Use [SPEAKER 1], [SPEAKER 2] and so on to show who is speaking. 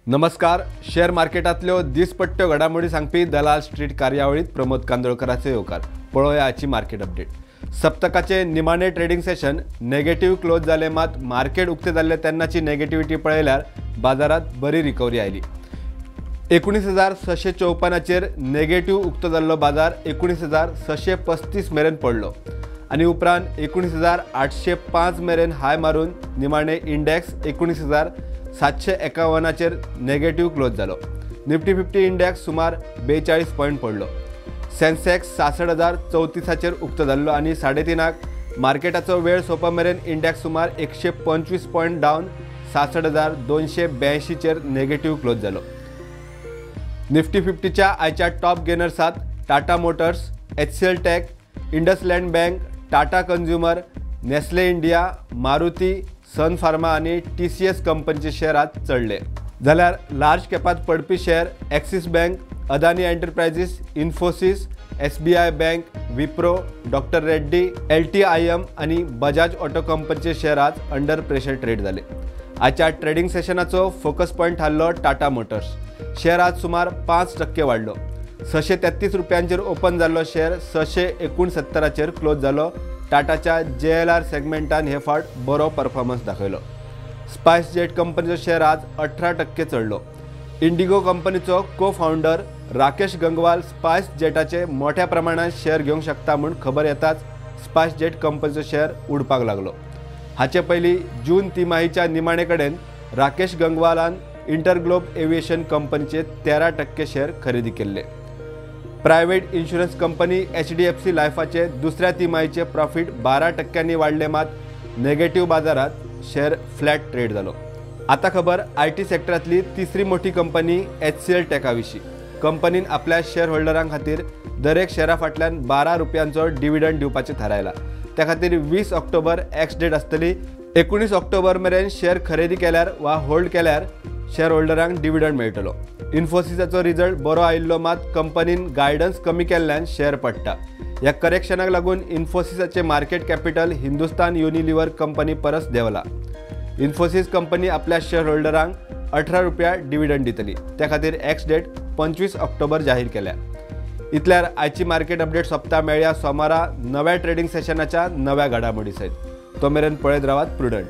[SPEAKER 1] नमस्कार. शेअर मार्केटांतल्यो दिसपट्ट्यो घडामोडी सांगपी दलाल स्ट्रीट कार्यावळीत प्रमोद कांदोळकराचो येवकार. पळोवया आजची मार्केट अपडेट. सप्तकाचे निमाणे ट्रेडिंग सेशन नेगेटिव्ह क्लोज जाले, मात मार्केट उक्ते जाल्ले तेन्नाची नेगेटिव्हिटी पळयल्यार बाजारात बरी रिकव्हरी आयली. 19,654चेर नेगेटिव्ह उक्तो जाल्लो बाजार 19,635 मेरेन पडलो आनी उपरांत 19,805 मेरेन हाय मारून निमाणे इंडेक्स 19,751चेर नेगेटिव्ह क्लोज जालो. निफ्टी 50 इंडेक्स सुमार 42 पॉयंट पडलो. सेन्सेक्स 66,034चेर उक्तो जाल्लो आनी 3:30 मार्केटाचो वेळ सोंपा मेरेन इंडेक्स सुमार 125 पॉयंट डावन 66,282चेर नेगेटिव्ह क्लोज जालो. निफ्टी 50च्या आयच्या top गेनर्सात Tata Motors, HCL Tech, IndusInd Bank, Tata Consumer, Nestle India, Maruti, Sun Pharma आनी TCS कंपनीचे शेअर आज चडले. जाल्यार लार्ज कॅपात पडपी share Axis Bank, Adani Enterprises, Infosys, SBI Bank, Wipro, doctor Reddy, LTIM आनी Bajaj auto कंपनीचे share आज under pressure trade जाले. आजच्या ट्रेडिंग सेशनाचो फोकस पॉयंट थारलो टाटा मोटर्स. शेअर आज सुमार 5% वाडलो. 633 रुपयांचेर ओपन जाल्लो शेअर 669चेर क्लोज जालो. टाटाच्या JLR सेगमेंटान हे फावट बरो परफॉर्मन्स दाखयलो. स्पायस जेट कंपनीचो शेअर आज 18% चडलो. इंडिगो कंपनीचो को फावंडर राकेश गंगवाल स्पायस जेटाचे मोठ्या प्रमाणात शेअर घेवंक शकता म्हूण खबर येताच स्पायस जेट कंपनीचो शेअर उडपाक लागलो. हाचे पयलीं जून तिमाहीच्या निमाणे कडेन राकेश गंगवालान इंटरग्लोब एव्हिएशन कंपनीचे 13% शेअर खरेदी केल्ले. प्रायव्हेट इन्शुरन्स कंपनी HDFC लायफाचे दुसऱ्या तिमाहीचे प्रॉफिट 12% वाडले, मात नेगेटिव्ह बाजारात शेअर फ्लॅट ट्रेड जालो. आता खबर IT सेक्टरांतली तिसरी मोठी कंपनी HCL टेका विशीं. कंपनीन आपल्या शेअर होल्डरां खातीर दरेक शेअरा फाटल्यान 12 रुपयांचो डिविडंड दिवपाचें थारायला. त्या खातीर 20 ऑक्टोबर एक्स डेट आसतली. 19 ऑक्टोबर मेरेन शेअर खरेदी केल्यार वा होल्ड केल्यार शेअर होल्डरांक डिविडंड मेळटलो. इन्फोसिसाचो रिजल्ट बरो आयिल्लो, मात कंपनीन गायडन्स कमी केल्ल्यान शेअर पडटा. ह्या करेक्शनाक लागून इन्फोसिसाचे market capital Hindustan Unilever company परस देंवला. इन्फोसिस कंपनी आपल्या शेअर होल्डरांक 18 रुपया डिविडंड दितली. त्या खातीर एक्स डेट 25 ऑक्टोबर जाहीर केल्या. इतल्यार आयची मार्केट अपडेट सोंपता. मेळया सोमारा नव्या ट्रेडिंग सेशनाच्या नव्या घडामोडी सयत. तो मेरेन पळयत रावात प्रुडंट.